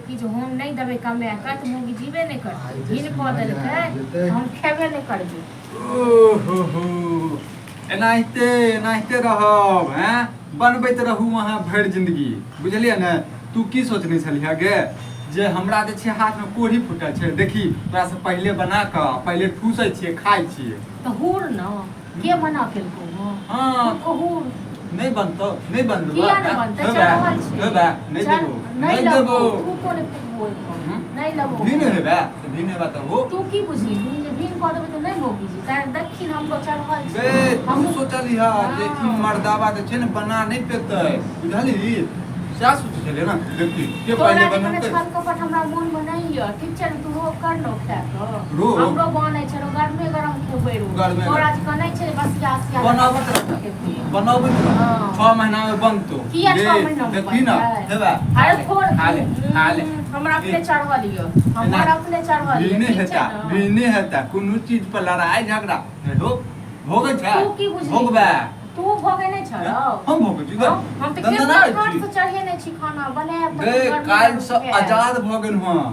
कि जे हम नहि देबै कमाए कऽ तऽ मौगी जीबे नहि करतै। आइ जे भिन कऽ समझ देलकै आबि जेतै। हम खेबे नहि करबै। ओहो हो, एनाहिते एनाहिते रहब हैं, बनबैत रहू अहाँ भरि जिंदगी, बुझलियै ने? तू की सोचने छलिह गे जे हमरा जे छै हाथमे कोढ़ी फूटल छै, देखी तोरासँ पहिले बना कऽ पहिले ठूसै छियै, खाइ छियै। तऽ हुर न, के मना केलकौ हँ? हँ। तू कहू। नहि बनतौ, नहि बनबौ। किया नहि बनतै? चढ़ल छै। हेबे नहि चल, देबो, नहि नहि लेबो। देबो। तू कोने फुकबो एखन? हम्म? नहि लेबो। भिन हेबे तऽ भिन हेबे तऽ हो। तू की बुझली जे भिन कऽ देबै तऽ नहि मौगी जी ताहि देखिन हमरो चढ़ल छै। बे तू हमहूँ सोचलिह जे ई हँ। मर्दाबा जे छै ने बना नहि पेतै, बुझलही? सएह सोचै छलियै ने, देखी के तोरा पहिले जे कने बनेतै। छल कपट हमरा मोन मे नहि यऽ, ठीक छै ने? तू रोग कर न खाए कऽ। रोग? हमरो बनै छै रो, गरमे गरम खेबै रो। गरमे तोरा गरम। जे कने छै बसिया सिया बनाबैत रह, खेबै। बनाबैत रह। हँ। 6 महीना मे बनतो। किया गे, 6 महीना मे देखी ने बनतै? हेबे। अरे थोड़। खा ले, खा ले। हमरा अपने चढ़ल यऽ, हमर अपने चढ़ल यऽ। भिने ठीक छै हेता, ने? भिने हेता। कोनो चीज पर लड़ाई झगड़ा हो भोगै छै। तू की बुझली? भोगबै। तू भोगे नहि छौ? हम भोगै छी गे? हम तऽ दनदनाइ काट छी। से चढ़े नहि छी, खाना बनायब तऽ गे गरमे काल्हि से गरम खायब। आजाद भऽ गेलहुँ हँ,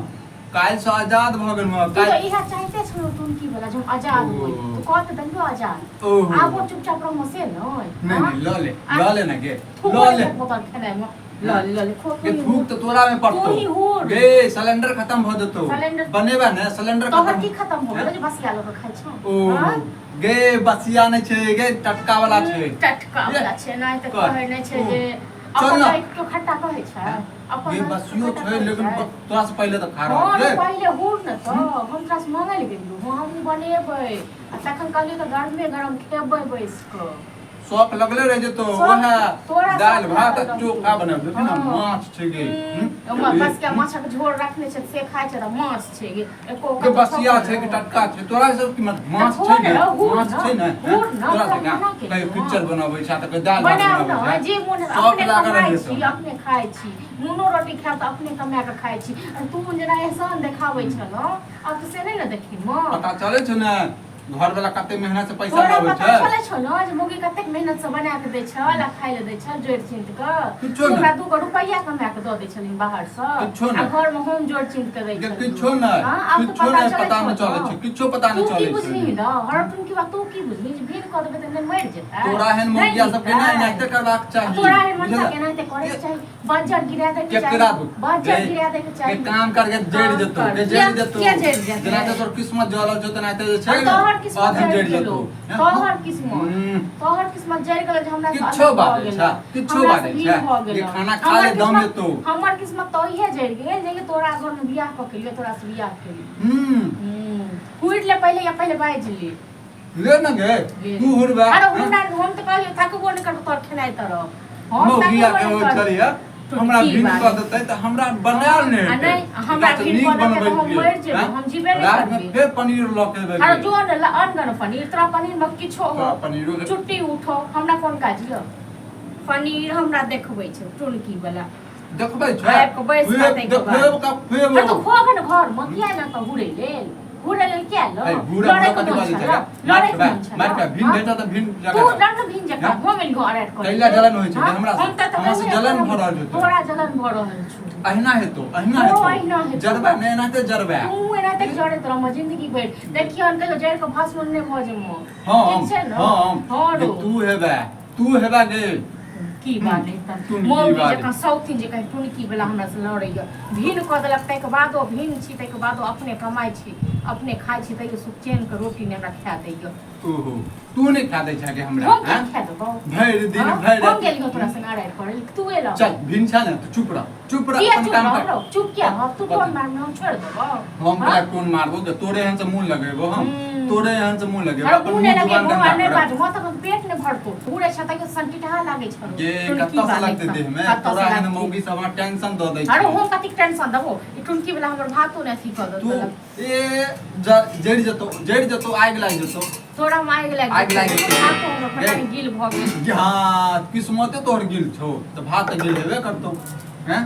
काल्हि से आजाद भऽ गेलहुँ हँ। तू तऽ काल्हि इएह चाहते छलौ टुनकी वाला जे हम आजाद ओ। होइ, तू कह तऽ देलियौ आजाद। ओहो। आबो चुपचाप रहमो से नहि? नहि। हाँ? नहि, लऽ ले। आ- लऽ ले ने गे। थूक लऽ ले। बोतल खेनाइ मे लऽ ले, लऽ ले, खो। गे थूक तऽ तोरा मे पड़तौ। तू ही हुर। गे सिलेंडर खत्म भऽ जेतौ। सिलेंडर- बनेबा ने, सिलेंडर तोहर खत्म। की खत्म हो गेलो जे बसिया लऽ कऽ खाइ छौ? ओ हाँ? गे बसिया नहि छै गे, टटका वाला छै। टटका वाला छै, नहि तऽ कह। कहै नहि छै ओ। जे चल अपन ना। लाइफ के खट्टा कहै छै अपन गे लाइफ के बसियो खट्टा छै कहै लेकिन छै। तोरा से पहिले तऽ खा हँ रहल रे, गे। पहिले हुर ने तऽ हम तोरा से मांगै लए गेलियौ हँ, हमहूँ बनेबै आ तखन कहलियौ तऽ गरमे गरम खेबै बैस कऽ। शौक लगले रह जेतो। शौक- वएह तोरा शौक दालि भात आ लागल चोखा रहतौ। बनाबि देखी ने। हँ। माछ छै गे। हम्म, बस के माछक झोर रखने छै से खाइ छै तऽ माछ छै गे एको के बसिया छै कि टटका छै तोरा सब की मत माछ छै ने, माछ छै ने? तोरा तऽ कहियो पिक्चर बनबै छै तऽ कहियो दालि भात बनाउ बनबै ने छै। जे मोन शौक अपने लागल कमाइ रहै छी छै। अपने खाइ छी, नूनो रोटी खायब तऽ अपने कमा कऽ खाइ छी। आ तू जेना एहसान देखाबै छलहुँ आब तऽ से नहि ने देखी माँ। पता चलै छौ ने घर वाला कते मेहनत से पैसा तोरा लाबै पता छै? चलै छौ ने जे मौगी कतेक मेहनत से बना के दै छल आ खाइ लए दै छल जोड़ि चिन्त कऽ? किछो तू नहि। हमरा 2 गो रुपैआ कमा कऽ दऽ दै छलही बाहर सँ किछो आ नहि। घर मे हम जोड़ि चिन्त कऽ दै के छलियौ। किछो नहि। हाँ, आब तऽ किछो पता नहि चलै पता छौ नहि चलै ने। छै, किछो पता तू नहि की चलै बुझलिही छै। ने हर तुम की बात, तू की बुझलिही जे भीड़ कऽ देबै तऽ नहि मरि जेतै? तोरा एहन नहि मौगिया सबके जीतै? नहि एनाहिते करबाक आ चाही। तोरा एहन मनुष्य बुझलह? के एनाहिते करैके चाही, बज्जर गिरा दैके चाही। केकरा दू? बज्जर गे, गिरा दैके चाही। के काम करके जड़ काम जेतौ कर। के जड़ किया- जेतौ। किया जड़ि जेतै? जेना ते तोर किस्मत जलल छौ तेनाहिते जे छै आ ने तोहर किस्मत आदमी जरि जड़ि गेलो। जेतौ। तोहर किस्मत, हम्म। तोहर किस्मत जरि गेलो जे हमरा से किछो अलग भऽ बाजै गेलो। छै, किछो हमरा से बाजै भिन्न छै। भऽ जे गेलो। खाना खा हमर ले दम किस्मत- जेतौ। हमर किस्मत तऽ इहे जरि गेल जे तोरा घर में बियाह कऽ के लियो, तोरा से बियाह केलियो। हुइर ले पहिले या पहिले बाजि ले। ले न गे। ले। तू हुरबा। अरे हुरना, हम तऽ कहलियो थकबो नहि करबो तोहर खेनाइ तरफ हम मौगिया थकबो के नहि होइ करबो। छलियै हमरा की भिन्न बात? कऽ देतै तऽ हमरा बनायल नहि आ हेतै। नहि, हमरा एकरा तऽ भिन्न नीक कऽ देतै तऽ हम बनबैत मरि जेबै, आँय? हम जीबे नहि रातिमे करबै। फेर पनीर लऽ के एबै। अरे जो ने अन गन पनीर, तोरा पनीर मे किछो हो। तोरा पनीरो के- चुट्टी उठो, हमरा कोन काज यऽ? पनीर हमरा देखबै छै टुनकी वाला। देखबै छै। आबि कऽ बैस कऽ खुएब- ताहिके बाद। देखबेब कऽ खुएबो। अरे तो खो ने घर मे, किया ना तऽ हुरै लेल, हुरै लेल किया लो? ऐ, घूरा लड़ै घूरा के कथी मोन बाजै छै छलौ? गे? लड़ै के मारि मोन छलौ? मारि के भिन्न हाँ? भेटत तऽ भिन्न तू जगह लड़ ने भिन्न जकाँ, हाँ? हम एलियौ अराइट करै कैला लेल। जलन होइ छै हाँ? हमरा से? हम तऽ हमरा से कहियो जलन नहि भऽ रहल छौ। तोरा जलन भऽ रहल छौ। अहिना हेतौ, अहिना तोरो हेतौ। अहिना हेतौ। जरबा नहि, एनाहिते जरबा। तू एनाहिते जरैत रहमे जिंदगी भरि, देखियौ कहियो जरि कऽ भस्म नहि भऽ जेमो। हम ठीक छै ने? हम हँ जे रौ। तू हेबे, तू हेबे गे। की बात है तऽ टुनकी मौगी बात। जकाँ सौथिन जे कहीं टुनकी वला हमरा से लड़ैया, भिन्न कऽ देलक ताहिके बादो भिन्न छी, ताहिके बादो अपने कमाइ छी अपने खाइ छी, तैयो सुख चैन के रोटी नहि हमरा खाए दैया। ओहो, तू नहि खा दै छे हमरा? हम हैं? की खा देबौ? भरि दिन हाँ? भरि हम राति। गेलियौ तोरा संग अराइर करै लए, तू एलऽ। चल भिन छे ने तऽ चुप रह, चुप रह। किया अपन चुप काम रह कर। रौ? चुप किया रह? तू कथी? टोन मारने हम छोड़ि देबौ? हम हाँ? तोरा टोन मारबो गे? तोरे एहन से मुंह लगेबो हम? हम्म। तोरे एहन से मुंह लगेबो? अरे अपन मुँह नहि मुंह जुबान लगेबो गंदा आ नहि करब। बाजबो तखन पेट नहि भरतौ, उड़ै छै तैयो सनटिटहा लागै छौ। गे टुनकी कतऽ से बाली लगतै सब, देह में? कतऽ से तोरा एहन लगतै? मौगी सब हमरा टेंशन दऽ दै अरे छै। हम कतेक टेंशन देबो? ई टुनकी वाला हमर भातो ने अथी कऽ तू देलक। ए जरि जेतौ, जरि जेतौ, आगि लागि जेतौ। तोरा मे आगि लागि आगि लागि जेतौ। जेतौ। भातो हमर पता नहि गिल भऽ गेल। गे, हाँ किस्मते तोहर गिल छौ तऽ भात तऽ गिल हेबे करतौ हैं।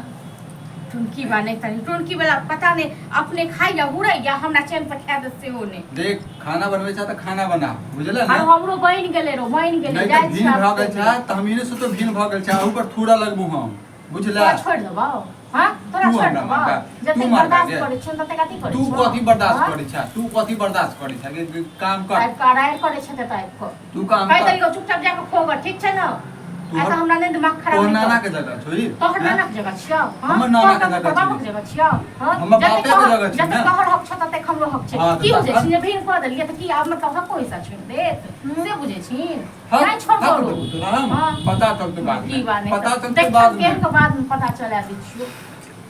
टुनकी बा नहि तनी टुनकी वाला पता नहि अपने खाइ या हुरै या हमरा चैन पर खाए दे सेहो नहि। देख, खाना बनबै छै तऽ खाना बना, बुझले अरे ने? हमरो बनि गेलै रो, बनि गेलै। नहि जाइ तऽ छी भिन आब भऽ गेल खेबै। छै तऽ हम ई नहि सोचो भिन भऽ गेल छै, अहू पर थूरा लगबू हम, बुझले? तोरा छोड़ि देबौ? हाँ? तोरा तू छोड़ि हमरा देबौ मारबे तू जतेक मारबे बर्दाश्त गे करै छियौ ततेक अथी करै तू छियौ कथी बर्दाश्त हाँ? करै छा तू कथी बर्दाश्त करै छा गे काम कर आबि कऽ राड़ि करै छै तऽ आबि कऽ तू काम कहि कर देलियौ चुपचाप जा कऽ खोग ठीक छै ने तोहर- ऐसा हमरा नहि दिमाग खराब तोहर नहि नाना कर। के जगह छौ ई तोहर हैं? नाना के जगह छियौ हाँ? हमर नाना के तोहर जगह बाबा के छियै। जगह छियौ हाँ? हमर जतेक बापे के तोहर- जगह छै जतेक ने। तोहर हक छौ ततेक हमरो हक छै हाँ, तऽ की बुझै तखन? छी जे भिन कऽ देलियै तऽ की आब मतलब हको हिस्सा छोड़ि देत से बुझै छी हक नहि छोड़बो हक रो। देबौ तोरा हम हाँ। पता चलतौ बाद की में बात नहि पता तऽ चलतौ देखब बाद में केहन के बाद में पता चला दै छियौ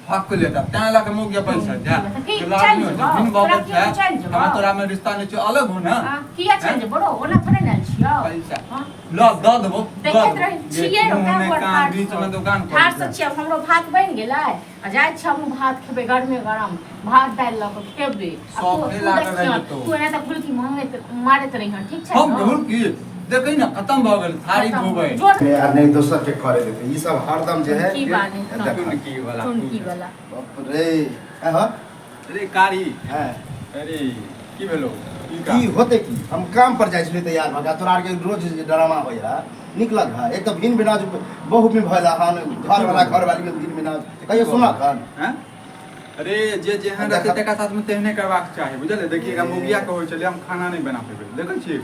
हक लेता तैं लऽ के मुँह के पैसा जा तऽ की, तोरा चलि आदमी हो जेबौ? जा, बिन तोरा बाबत की है चलि जेबौ? हमरा तोरा में रिश्ता नहीं छौ अलग हो ना हाँ, किया चलि जेबौ रो ओना थोड़े ने आयल छियौ पैसा हाँ? ल दऽ देबो दऽ देखैत देबो। रहै जे छियै रो मुँह तैं नहि दुआरे कान ठाढ़ बीच में दुकान खोल ठाढ़ से दे। छियै हमरो भात बनि गेलै आ जाइ छियै हमहूँ भात खेबै गरमे गरम भात दालि लऽ कऽ खेबै आ शौक तू नहि तू लागल देखिहन, रहै तोरा। तू एना तऽ गुलकी मांगैत मारैत रहिहन ठीक छै हम ने? ढूंढ की देखै ना खत्म भऽ गेल थारी खतम। धोबै जोर आ नहि दोसर के करे देते ई सब हरदम जे है की बात है? देखा। टुनकी वाला टुनकी वाला बाप रे आहा, अरे कारी हाँ। अरे की भेलो की का की होते की हम काम पर जाइ छलियै तैयार भऽ कऽ तोरा आरके रोज जे ड्रामा होइ है नीक लग है एक तऽ भिन भिनाज बहु में भयल हन घर वाला घर वाली में भिन भिनाज कहियो सुनक हन हैं? अरे जे जेहन रहतै तकरा साथ में तेहने करबाक चाही बुझलियै देखिए एकरा मौगिया के होइ छलै हम खाना नहि बना पेबै देखै छियै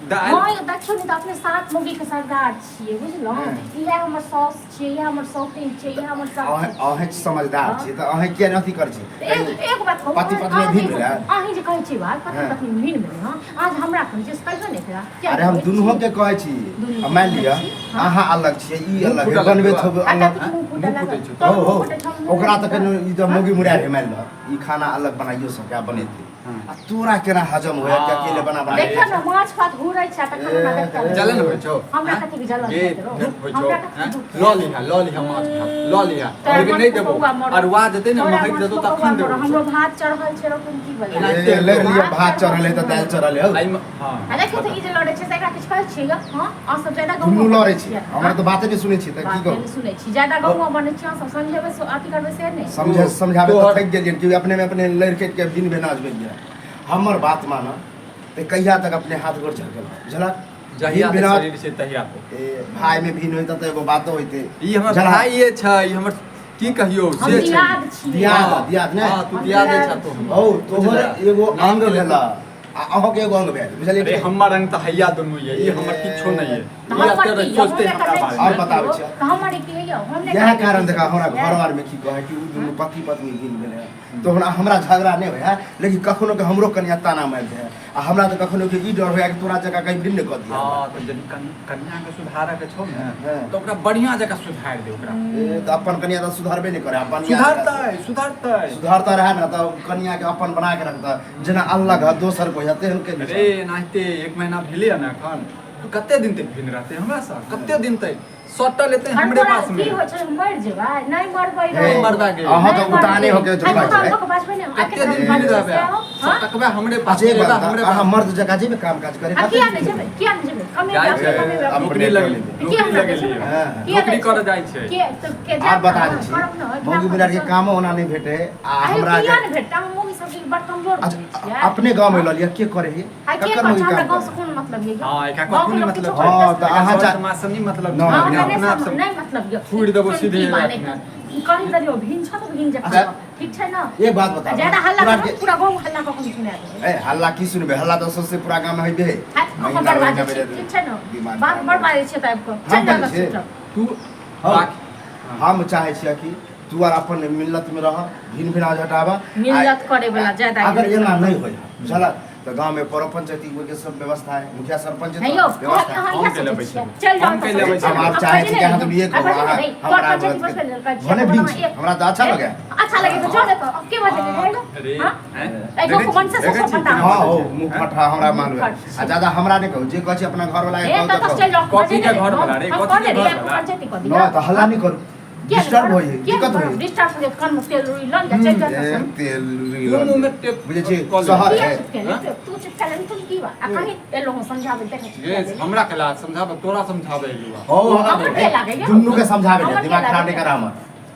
दालि हँ यौ देखियौ ने तऽ अपने सात मौगी के सरदार छियै बुझलहुँ हँ। इएह हमर साउस छियै इएह हमर सौतीन छियै इएह हमर सब अहें छियै। अहें समझदार हँ। छियै तऽ अहें किया नहि अथी करै तऽ छियै एक एक बात कहू पति अहाँ- पत्नी अहाँ भिन्न जे- भेलै? अहीं जे कहै छियै बात पति हँ। पत्नी भिन्न भेलै हँ अहाँ जे हमरा कहै छियै से कहियो नहि एकरा किया अरे हम कहै दुनू छियै? के कहै छी दुनू आ मानि लिअ कहै छी, हँ। अहाँ अलग छियै ई मुँह अलग है फूटल बनबैत लगतौ। होबै आ अलग तब मुँह फूटऽ मुँह लागल। फूटै छौ। तोहर हो मुँह हो फूटै छौ, हमर मुँह ओकरा तऽ फूटै कनि ई तऽ हँ? मौगी मुड़ायल है मानि लऽ ई खाना अलग बनाइयो सकै बनेतै हँ। आ तोरा केना हजम होय कि अकेले बना बना के देखियौ ने माछ भात घूरै छै तखन हमरा देखता ए, जलन होइ छौ हमरा हैं? कथी के जलन गे, होइत रौ? दुख होइ छौ हमरा कथी हैं? दुख लऽ लिहा लऽ लिहा माछ भात लऽ लिहा तोरा लेकिन माछ नहि देबो पकौआ मरौ। अरुआ जेतै ने तोरा महकि माछ जेतौ पकौआ तखन मरौ। देबो हमरो भात चढ़ल छै रौ की बला ए, लड़ि लिअ भात चढ़ल है तऽ दालि चढ़ल है हौ। एहिमे हँ आ देखियौ तऽ ई जे लड़ै छै से एकरा किछु कहै छियै ग हँ अहाँ सब ज्यादा गौआँ दुनू लड़ै बनै छी छियै। हमरा तऽ बाते नहि सुनै छी तऽ की बाते कहू नहि सुनै छी ज्यादा गौआँ बनै छी अहाँ सब समझेबै से अथी करबै से नहि समझे समझाबे तऽ तोहर- थकि गेलियनि कि अपने में अपने लड़ि कटि के दिन भेनाज भेल गेल हमर बात मानऽ तऽ कहिया तक अपने हाथ गोर झरकल बुझलक जहिया भिन तक भिनाज शरीर छै तहिया तक ए, भाय में भिन होइते तऽ एगो बातो होइते ई हमर बुझलक? भाइये छै ई हमर की कहियौ हम से छै दियाद छियै दियाद हँ, दियाद ने हँ तू हम दियादे दियाद छह तू छियै। हौ तोहर बुझलियै? एगो नाम अंग के भेल आ अहाँके एगो अंग भेल बुझलियै अरे कि नहि? हमर रंग तऽ हैया दुनू ये ई हमर किछो नहि ये तऽ ई हमर एते की यौ? सोचते हम हमरा नहि बारे और मे बताबै छियै। तऽ हमर की यौ हम नहि इएह कहै कारण देखा हमरा छियै। घर आरमे की कहै कि ओ दुनू पति पत्नी भिन्न भेलै हँ तऽ हमरा हमरा झगड़ा नहि होइ है लेकिन कखनो के हमरो कनिया ताना मारि दै है आ हमरा तऽ कखनो के ई डर होइए कि तोरा जकाँ कहीं भिन्न कऽ दिया हँ तऽ यदि कन्या के सुधारऽ के छौ ने हँ। तऽ ओकरा बढ़िया जकाँ सुधारि दे ओकरा ए, तऽ अपन कनिया तऽ सुधरबे नहि करे अपन सुधरतै सुधरतै सुधरता रहे ने तऽ कनिया के अपन बना के रखता जेना अलग है दोसर कोइ है तेहन के अरे एनाहिते एक महीना भेलै ने एखन तऽ कते दिन तक भिन्न रहतै हमरा सँ कते दिन तक सटल एतै हम हमरे तोरा पास में की होइ छै मरि जेबै नहि मरबै हे, रौ। मरबा गे। अहाँ नहि तऽ उताने मरबै। होके आइ झुका तोरा छै लोक बाजबै नहि, आइ कते केकरा दिन बाजबै भिन्न रहबै से हो? हाँ? सटकबै हमरे पास अच्छा एक एबै बात हमरे अहाँ पास मर्द जकाँ जेबै काम काज करे आ किया नहि जेबै किया नहि जेबै कमे जाइ बाप छै कमे बाप नौकरी लगेलियै किया नौकरी हमरा लगेलियै हाँ। किया नौकरी दै करऽ छै? जाइ छै के तऽ के आब जायब बता ने, दै छी करब ने, मौगी एकरा बिरार के पर कामो ओना नहि भेटे आ आइ हमरा किया के नहि भेटतै हम मौगी सब बड़ कमजोर अच्छा बुझै छियै अपने गाँव में लऽ लिअ के करे है आइ के ककर कहै मौगी छै हमरा काम गाँव से करे कोन मतलब ये हाँ, एकरा गाँव कथी के नहि लोक मतलब किछो छै। हाँ, तऽ एकरा अहाँ सर चा- समाज से नहीं मतलब नहि, छै। हाँ, अपना हमरा अपना नहि आप से नहीं मतलब ये फूटि देबो सुन, सीधे की बात रातिमे। है? कहीं तरियो भिन छ तऽ भिन जकाँ अच्छा। ठीक छै ने एक बात बताउ ज्यादा हल्ला तोरा करब के- पूरा गाँव हल्ला कऽ के सुना देबै ए हल्ला की सुनबै हल्ला तऽ सौंसे पूरा गाँव में हेबे है हाय, हम महीना बड़ महीना बाजै छी बेरे ठीक छै ने दिमाग बात खराब बड़ बाजै छियै तऽ आबि कऽ हम चलि जाउ बाजै छियै? चुपचाप तू हौ, बाकी हम चाहै छियै कि तू आर अपन मिल्लत में रह भिन भिनाज हटाबऽ मिल्लत करे वाला ज्यादा अगर एना नहि होइ बुझलक तऽ गाँव में पर पंचायती के सब व्यवस्था है मुखिया सरपंच नहीं यौ व्यवस्था है। अहाँ हम इएह के लेबै सोचै छियै छियै। चलि जाउ हम के लेबै छियै। हम आब चाहै छी कि अहाँ दुनू एक हो, अहाँ हमरा भने भिन छी हमरा तऽ अच्छा लगे अच्छा लगे तऽ जाउ ने तऽ अब के बजे अरे हाँ? हैं? एहि गप्प मन से देखै सब छी पता केना हाँ हो बजै छै, मुँह हैं? फटा हमरा मालूम है आ ज्यादा हमरा नहि कहू जे कहै छी अपना घर वाला के ए कहू तऽ तऽ तऽ कहू चलि जाउ कथी के घर वाला रे, हम कथी के कहने रहियै घर वाला? पंचायती कऽ दिअ नहि तऽ हल्ला नहि करू डिस्टर्ब होइ है दिक्कत होइ है डिस्टर्ब हो कान में तेल रुई लऽ लिअ चलि जाउ ए, तऽ तेल तू मुँह में टेप बुझै छी कऽ ले। शहर किया है चिपकेले तू चिपकेले तू की बा आ कहीं एलो हम समझाबै देखै छी ये हमरा केला समझाबे तोरा समझाबे एलू हो हमर के लागैया? दुनू के समझाबे हमर ले के दिमाग खराब लागैया? नहीं कर हमर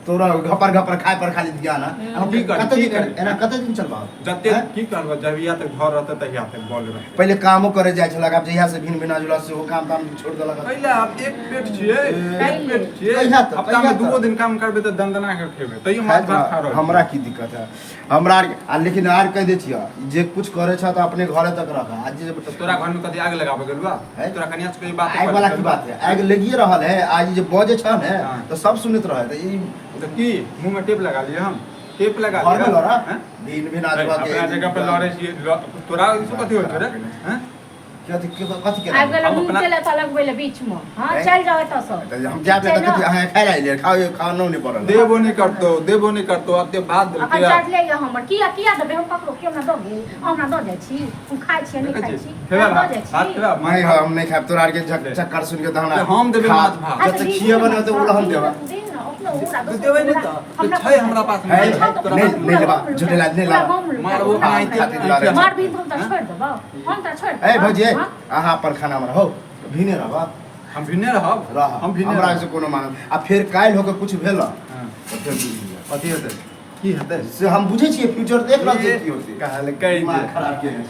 तोरा घपर घपर खाए पर खाली ध्यान है। हम की करी, कते की दिन करी? एना कते दिन चलबा? जते हैं? की करबो, जहिया तक घर रहते तहिया तक बल रहते। पहिले कामो करे जाइ छलक, आब जहिया से भिन भिना जुला से ओ काम ताम छोड़ देलक। पहिले आब एक पेट छियै, एक पेट छियै। कहिया तक? हफ्ता में कहिया दूगो तक? दिन काम करबै तऽ दनदना के खेबै, तैयो माछ भात खा रहल। हमरा की दिक्कत है? हमरा आ लेकिन आर कह दै छियै जे कुछ करे छ तऽ अपने घरे तक रख। आ जे तऽ तोरा घर में कथी आग लगाबे गेलुआ? हैं? तोरा कनिया से कोई बात आग वाला की बात है? आग लगिए रहल है। आज जे बजे छ ने हाँ। तऽ सब सुनैत रहे तऽ ई तऽ की मुंह में टेप लगा लियै? हम टेप लगा घर में लियै? लड़ा हैं? भिन भिन आजवा के अपना जगह पे लड़ै छियै, तोरा ई सब कथी होइ छौ रे? हैं? कथी कथी के आबि गेल हम नून अपना- तेल एतऽ लगबै लए बीचमे। हँ, हैं? चलि जाउ एतऽसँ। तऽ हम जायब तऽ कथी अहाँ खाय लए अयलियै? खाओ, खानो नहि पड़ल। देबो नहि करतौ, देबो नहि करतौ, एते भात अखन देलकै। चढ़ले यऽ हमर। किया किया देबै हम ककरो? कि हमरा दऽ गेल? हमरा दऽ जाइ छी? हम खाइ छियै, नहि देखै खाइ छी छी? खेबै दऽ भात? जाइ भात छी। खेबै? नहीं, हम नहीं खायब। तोरा आरके चक्कर सुन के तऽ हमरा हम देबै माछ भात। हाँ, तऽ जते दिही खिएबै ने, ने तऽ उलहन देबै। दिही ने, अपनो उड़ा, दोसर देबै नहि उड़ा। तऽ हमरा छै हमरा पास है, नहि, छौ तऽ तोरा नहीं, पास नहीं लेबा, झूठे लाज नहीं पूरा लाबा। गाँव लुटा, मारबो पूरा नहि, गाँव खातिर लुटा। लड़ै। मारबही तऽ हम तऽ छोड़ि देबौ, हम तऽ छोड़ि ए देबौ। भौजी, हाँ? अहाँ अपन खाना में रहो, भीने रहबा। हम भिन्ने रहब। रह। हम भिन्ने हमरा रहब। से कोनो मानब आ फेर काल्हि होके कुछ भेल हाँ। तऽ फेर बुझि लिअ। कथी हेतै? की हेतै से हम बुझै छियै, फ्यूचर देख रहल छियै की होतै। कहलकै दिमाग जे खराब केने।